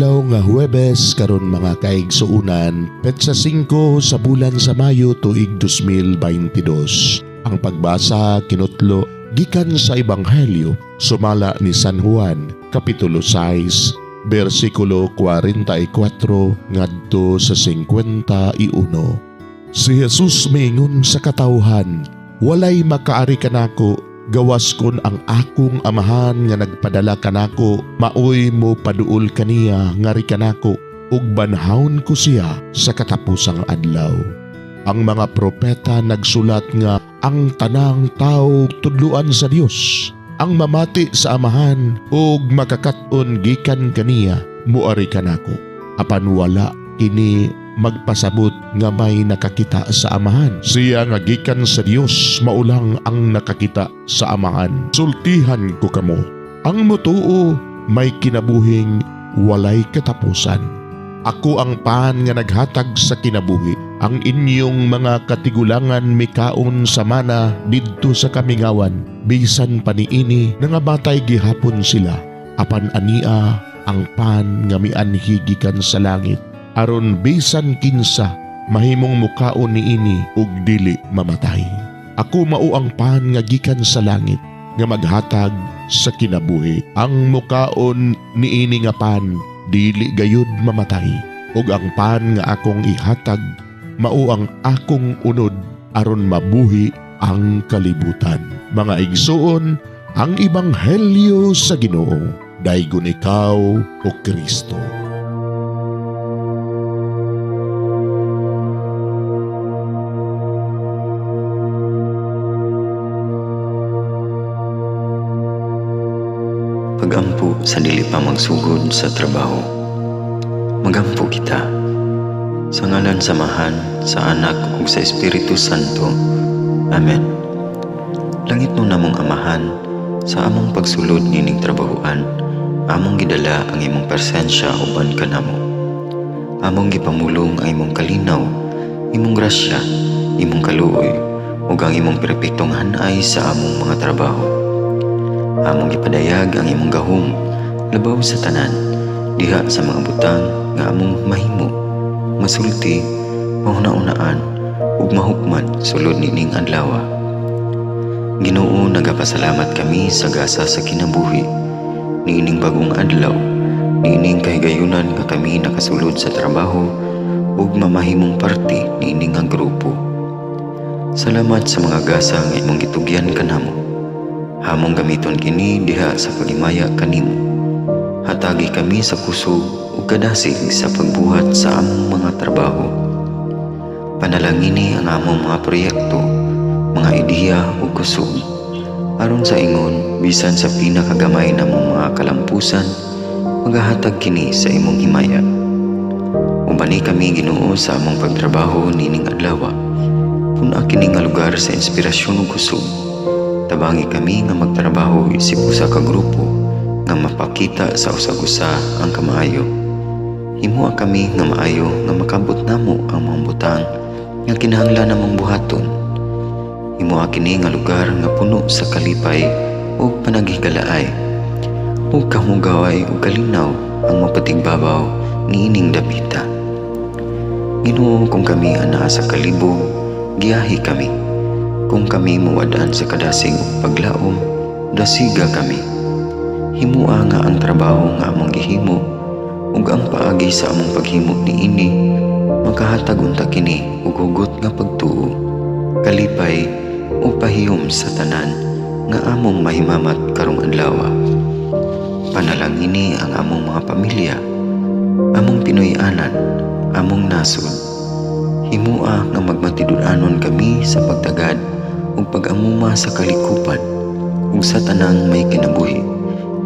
Adlaw nga Huwebes karon, mga kaigsuunan, petsa 5 sa bulan sa Mayo, tuig 2022. Ang pagbasa kinutlo gikan sa Ebanghelyo sumala ni San Juan, kapitulo 6, bersikulo 44 ngadto sa 51. Si Jesus miingon sa katawhan, "Walay makaari kanako gawas kon ang akong Amahan nga nagpadala kanako maoy mo paduol kaniya ngari kanako, ug banhawon ko siya sa katapusang adlaw. Ang mga propeta nagsulat nga ang tanang tao tudluan sa Dios. Ang mamati sa Amahan ug makakat-on gikan kaniya muari kanako. Apan wala kini magpasabot nga may nakakita sa Amahan. Siya nga gikan sa Dios mao lang ang nakakita sa Amahan. Sultihan ko kamo, ang mutuo may kinabuhing walay katapusan. Ako ang pan nga naghatag sa kinabuhi. Ang inyong mga katigulangan mikaon sa mana didto sa kamingawan. Bisan pa niini, nangamatay gihapon sila. Apan ania ang pan nga mianhi gikan sa langit, aron bisan kinsa mahimong mukaon niini ug dili mamatay. Ako mao ang pan nga gikan sa langit nga maghatag sa kinabuhi. Ang mukaon niini nga pan dili gayud mamatay, ug ang pan nga akong ihatag mao ang akong unod aron mabuhi ang kalibutan." Mga igsuon, ang ebanghelyo sa Ginoo. Daygon ikaw, o Kristo. Pagampo sa dili pa magsugod sa trabaho. Magampo kita. Sa ngalan sa Amahan, sa Anak ug sa Espiritu Santo. Amen. Langitnon namong Amahan, sa among pagsulod nining trabahoan, among gidala ang imong presensya uban kanamo. Among gipamulong ang imong kalinaw, imong grasya, imong kaluoy, ug ang imong perpektong hanay sa among mga trabaho. Among gipadayag ang imong gahom labaw sa tanan diha sa mga butang nga among mahimo, masulti, mahuna-unaan ug mahukman sulod nining adlaw. Ginoo, nagapasalamat kami sa gasa sa kinabuhi niining bagong adlaw, niining kahigayunan nga kami nakasulod sa trabaho ug mamahimong parte niini nga grupo. Salamat sa mga gasa nga imong gitugyan kanamo. Among gamiton kini diha sa paghimaya kanimo. Hatagi kami sa kusog ug kadasig sa pagbuhat sa among mga trabaho. Panalangini ang among mga proyekto, mga ideya ug kusog, aron sa ingon bisan sa pinakagamay namong mga kalampusan, magahatag kini sa imong himaya. Ubani kami, Ginoo, sa among pagtrabaho nining adlaw. Pun-a kini nga lugar sa inspirasyon ug kusog. Tabangi kami nga magtrabaho isip usa ka grupo nga mapakita sa usag-usa ang kamaayo. Himoa kami nga maayo nga makabot namo ang mga butang nga kinahanglan namong buhaton. Himoa kini nga lugar nga puno sa kalipay ug panaghigalaay, ug kahugaway ug kalinaw ang mapatigbabaw niining dapita. Ginoo, kung kami anaa sa kalibog, giyahi kami. Kung kami mawad-an sa kadasig ug paglaom, dasiga kami. Himoa nga ang trabaho nga among gihimo ug ang paagi sa among paghimo niini makahatag unta kini og hugot nga pagtuo, kalipay ug pahiyom sa tanan nga among mahimamat karong adlaw. Panalangini ang among mga pamilya, among Pinoy-anan, among nasod. Himoa nga magmatinud-anon kami sa pagtagad ug pag-amuma sa kalikupan ug sa tanang may kinabuhi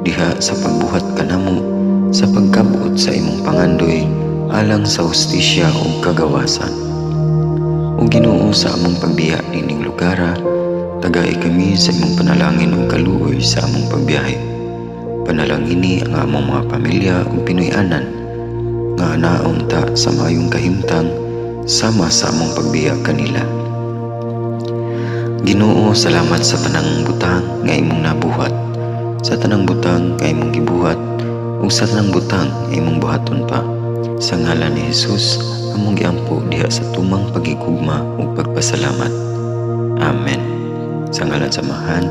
diha sa pagbuhat kanamo sa pagkabot sa imong pangandoy alang sa hustisya ug kagawasan. O Ginoo, sa among pagbiya nining lugara, tagai kami sa imong panalangin ug kaluoy sa among pagbiyahe. Panalangini ang among mga pamilya ug Pinoy-anan nga naunta sa maayong kahimtang sama sa among pagbiya kanila. Ginoo, salamat sa tanang butang nga imong nabuhat, sa tanang butang nga imong gibuhat Ug sa tanang butang imong buhaton pa. Sa ngalan ni Jesus, among giampo diha sa tumang pagigugma ug pagpasalamat. Amen. Sa ngalan sa Amahan,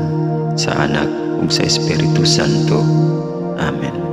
sa Anak ug sa Espiritu Santo. Amen.